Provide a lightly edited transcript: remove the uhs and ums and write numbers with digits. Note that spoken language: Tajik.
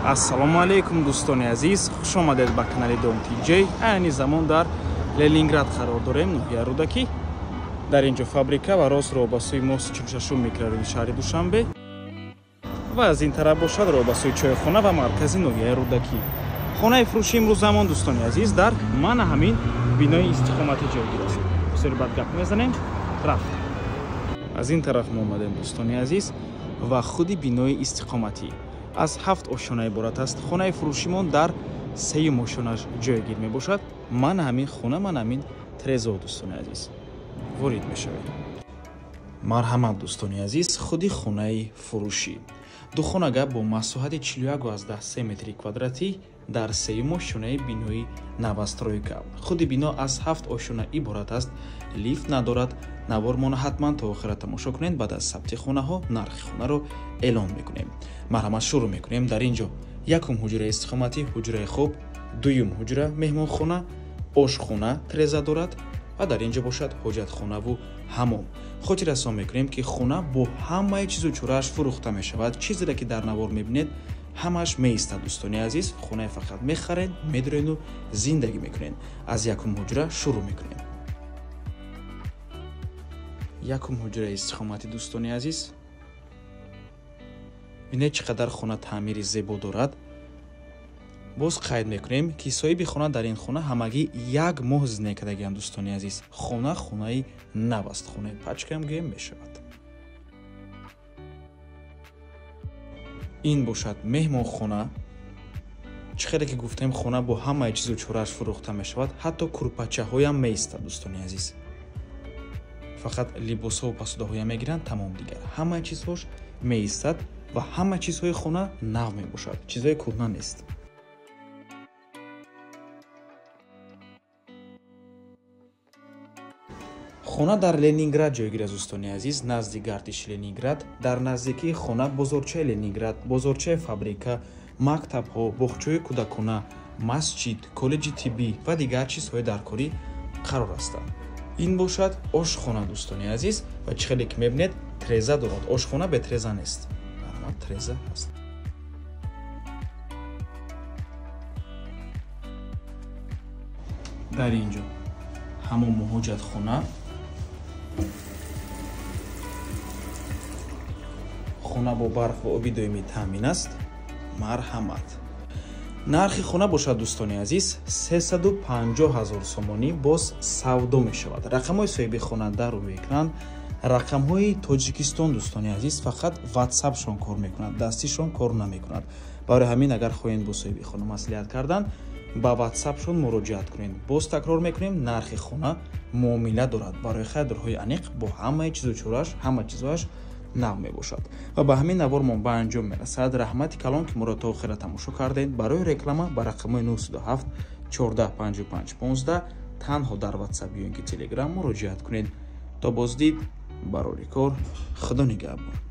Ассалому алейкум дӯстони азиз, хуш омадед ба канали Дом ТЖ. Айни замон дар Ленинград қарор дорем, ноҳияи Рӯдакӣ. Дар ин ҷо фабрика ва рост роҳ ба сӯи мости 46 микрорайони шаҳри Душанбе ва аз ин тараф бошад роҳ ба сӯи чойхона ва маркази ноҳияи Рӯдакӣ. Хонаи фурӯши имрӯзамон дӯстони азиз дар мана ҳамин бинои истиқоматӣ ҷойгир аст. Бисёри бад гап мезанем, рафт. Аз ин тараф мо омадем дӯстони азиз ва худи бинои истиқоматӣ аз 7 ошёна иборат аст. Хонаи фурӯшимон дар 3-юм ошёнаш ҷойгир мебошад. Мана ҳамин хона, мана ҳамин трезо дӯстони азиз. Ворид мешавем. Марҳамат дӯстони азиз, худи хонаи фурӯшӣ. Ду хонага бо масоҳати 41,3 метри квадратӣ дар 3-юм ошёнаи бинои новостройка. Худи бино аз 7 ошёна иборат аст, лифт надорад. Навормона ҳатман то охира тамошо кунед. Баъд аз сабти хонаҳо нархи хонаро эълон мекунем. Марҳамат шурӯъ мекунем. Дар ин ҷо якум ҳуҷраи истиқоматӣ, ҳуҷраи хоб, дуюм ҳуҷра меҳмонхона, ошхона треза дорад ва дар ин ҷо бошад ҳоҷатхонаву ҳамом. Хотиррасон мекунем, ки хона бо ҳамаи чизу чорааш фурӯхта мешавад. Чизере ки дар навор мебинед ҳамааш меистад дӯстони азиз. Хонаи фақат мехаред, медурену зиндагӣ мекунед. Аз якум ҳуҷра шурӯъ мекунем. Якум ҳуҷраи истиқоматӣ дӯстони азиз. Бинед чӣ қадар хона таъмири зебо дорад. Боз қайд мекунем, ки соҳиби хона дар ин хона ҳамагӣ як моҳ зиндагӣ кардагианд дӯстони азиз. Хона хонаи нав аст, хонаи пачкам гӯем мешавад. Ин бошад меҳмонхона. Чӣ хеле ки гуфтем, хона бо ҳамаи чизу чорааш фурӯхта мешавад, ҳатто курпачаҳоям меистад дӯстони азиз. Фақат либосҳо ва пасудаҳоям мегиранд, тамом дигар. Ҳамаи чизҳош меистад ва ҳама чизҳои хона нав мебошад, чизҳои кӯҳна нест. Хона дар Ленинград ҷойгир аст дӯстони азиз, назди гардиши Ленинград. Дар наздикии хона бозорчаи Ленинград, бозорчаи фабрика, мактабҳо, боғчаҳои кӯдакона, масҷид, коллеҷи тиббӣ ва дигар чизҳои даркорӣ қарор ҳастанд. Ин бошад ошхона дӯстони азиз ва чӣ хеле ки мебинед треза дорад. Ошхона бе треза нест, треза ҳаст. Дар ин ҷо ҳамому ҳоҷатхона, хона бо барқ ва оби доимӣ таъмин аст. Марҳамат. Нархи хона бошад дӯстони азиз 350 000 сомонӣ боз савдо мешавад. Рақамҳои соҳиби хона дар рӯи экран, рақамҳои Тоҷикистон дӯстони азиз, фақат WhatsApp-шон кор мекунад, дастишон кор намекунад. Барои ҳамин агар хоҳед бо соҳиби хона маслиҳат кардан, ба WhatsApp-шон муроҷиат кунед. Боз такрор мекунем, нархи хона муомила дорад. Барои харидорҳои аниқ бо ҳамаи чизу чорааш, ҳама чизоаш нав мебошад. Ва ба ҳамин навормон ба анҷом мерасад. Раҳмати калон, ки моро то охира тамошо кардед. Барои реклама ба рақамҳои 907 14 55 15 танҳо дар WhatsApp ё ин ки Telegram муроҷиат кунед. То боздид, барори кор, Худо нигаҳбон.